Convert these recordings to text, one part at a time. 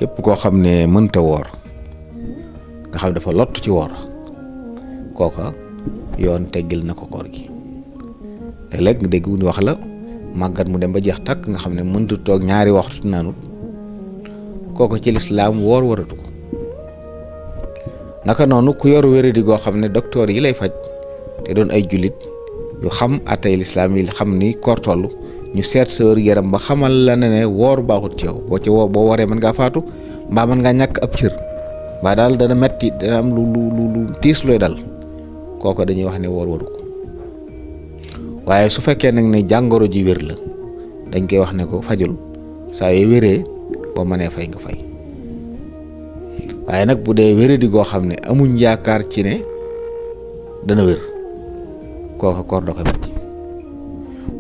képp koo xam ne mënta woor nga xam dafa lott ci woor kooka yoon teggil na ko koor gi. léeg-léeg nga dégg ñu wax la màggat mu dem ba jeex takk nga xam ne mënta toog ñaari waxtu naanut kooka ci lislaam woor waratu ko. naka noonu ku yor wéradi goo xam ne docteur yi lay faj te doon ay jullit yu xam atay lislaam yi xam ni koor toll ñu seet sa wér yaram ba xamal la ne woor baaxut ci yow boo waree mën ngaa faatu mbaa mën ngaa ñàkk ab cër mbaa daal dana metti dana am lu tiis looy dal kooku dañuy wax ne woor waru ko. waaye su fekkee nag ne jàngoro ji wér la dañ koy wax ne ko fajul saa yoo wéree boo mënee fay nga fay. waaye nag bu dee wéradi goo xam ne amuñ yaakaar ci ne dana wér kooka koor da koy wàcc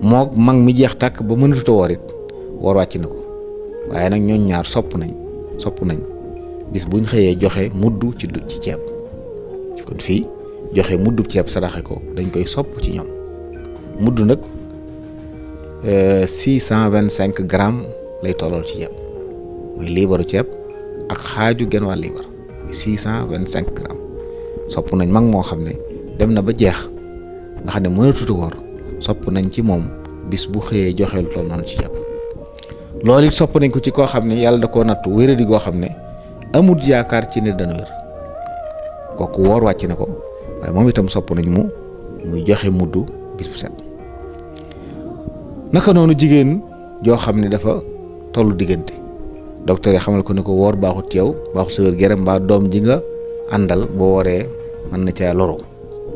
moo mag mi jeex tàkk ba mënatut a woor it woor wàcc na ko. waaye nag ñooñ ñaar sopp nañ bis buñ xëyee joxe muddu ci ceeb kon fii joxe muddu ceeb saraxe ko dañ koy sopp ci ñoom. muddu nag 625 grammes lay tollool ci ceeb muy liibaru ceeb ak xaaju genn wàll liibar 625 grammes sopp nañ mag moo xam ne dem na ba jeex nga xam ne mënatut a woor sopp nañ ci moom bis bu xëyee joxe lu toll noonu ci ceeb. loolu it sopp nañ ko ci koo xam ne yàlla da koo nattu wéradi goo xam ne amul yaakaar ci ne dana wér kooku woor wàcc na ko waaye moom itam sopp nañ muy joxe muddu bis bu set. naka noonu jigéen joo xam ne dafa tollu diggante docteur yi xamal ko ne ko woor baaxut ci yow baaxut sa wér gu yaram mbaa doom ji nga àndal boo waree mën na caa loro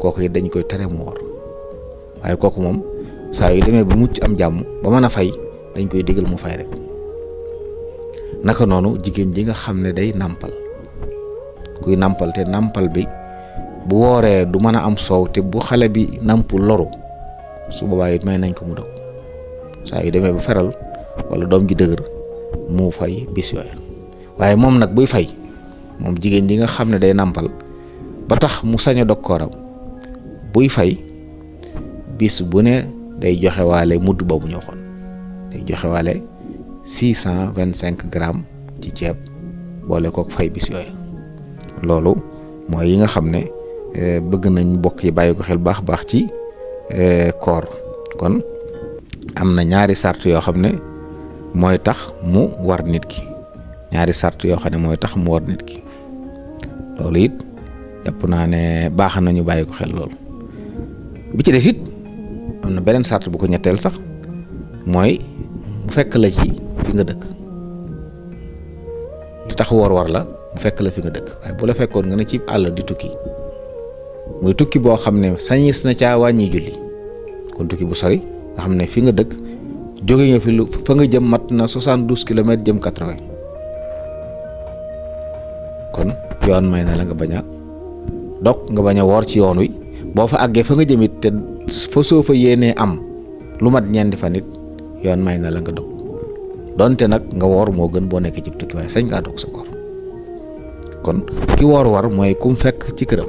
kooku it dañ koy tere mu woor waaye kooku moom saa yu demee bu mucc am jàmm ba mën a fay dañ koy digal mu fay rek. naka noonu jigéen ji nga xam ne day nàmpal kuy nàmpal te nàmpal bi bu wooree du mën a am soow te bu xale bi nàmpul loru su boobaa it may nañ ko mu dog saa yu demee ba feral wala doom ji dëgër mu fay bis yooyu. waaye moom nag buy fay moom jigéen ji nga xam ne day nàmpal ba tax mu sañ a dog kooram buy fay bis bu ne day joxe waale mudd boobu ñu waxoon day joxe waale 625 grammes ci ceeb boole kook fay bis yooyu. loolu mooy yi nga xam ne bëgg nañ mbokk yi bàyyi ko xel baax ci koor. kon am na ñaari sart yoo xam ne mooy tax mu war nit ki loolu it jàpp naa ne baax nañu bàyyi ko xel loolu. bi ci des it am na beneen sart bu ko ñetteel sax mooy mu fekk la ci fi nga dëkk li tax war la mu fekk la fi nga dëkk waaye bu la fekkoon nga ne ci àll di tukki muy tukki boo xam ne sañis na caa wàññi julli kon tukki bu sori nga xam ne fi nga dëkk jóge nga fi lu fa nga jëm mat na 72 kilomètres jëm 80 kon yoon may na la nga bañ a dog nga bañ a woor ci yoon wi boo fa àggee fa nga jëmit te fa soo fa yéenee am lu mat ñeenti fan it yoon may na la nga dog donte nag nga woor moo gën boo nekkee ci tukki waaye sañ ngaa dog sa koor. kon ki woor war mooy ku mu fekk ci këram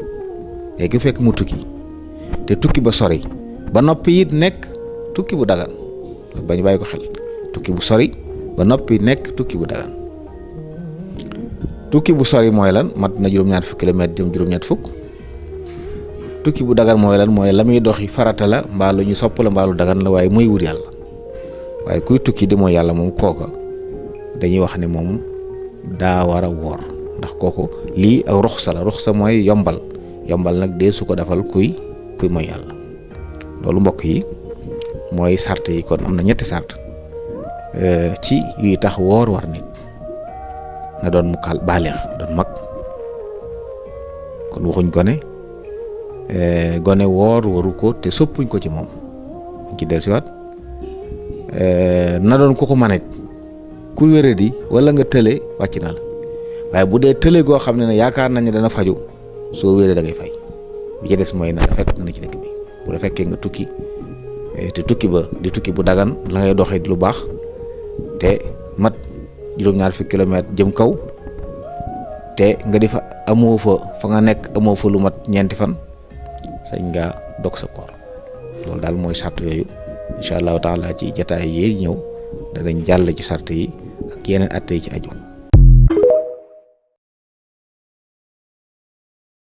te ki fekk mu tukki te tukki ba sori ba noppi it nekk tukki bu dagan bañ bàyyi ko xel tukki bu sori ba noppi nekk tukki bu dagan. tukki bu sori mooy lan mat na juróom-ñaar fukki kilomètre jëm juróom-ñett fukk. tukki bu dagan mooy lan mooy la muy doxi farata la mbaa lu ñu sopp la mbaa lu dagan la waaye muy wut yàlla waaye kuy tukki di mooy yàlla moom kooka dañuy wax ne moom daa war a woor ndax kooku lii ak ruxsa mooy yombal nag dee su ko defal kuy mooy yàlla. loolu mbokk yi mooy sart yi kon am na ñetti sart ci yuy tax woor war nit na doon mu kal baaleex doon mag kon waxuñ gone woor waru ko te soppuñ ko ci moom ci dellusiwaat na doon ko manit ku wéradi wala nga tële wàcc na la waaye bu dee tële goo xam ne yaakaar nañ ne dana faju soo wéree da ngay fay bi ci des mooy na fekk nga ne ci dëkk bi bu la fekkee nga tukki te tukki ba di tukki bu dagan la ngay doxee lu baax te mat juróom-ñaar fukki kilomètre jëm kaw te nga di fa amoo fa nga nekk amoo fa lu mat ñeenti fan sañ nga dog sa koor. loolu daal mooy sart yooyu incha allahu taala ci jataay yi ñëw danañ jàll ci sart yi ak yeneen atte yi ci aju.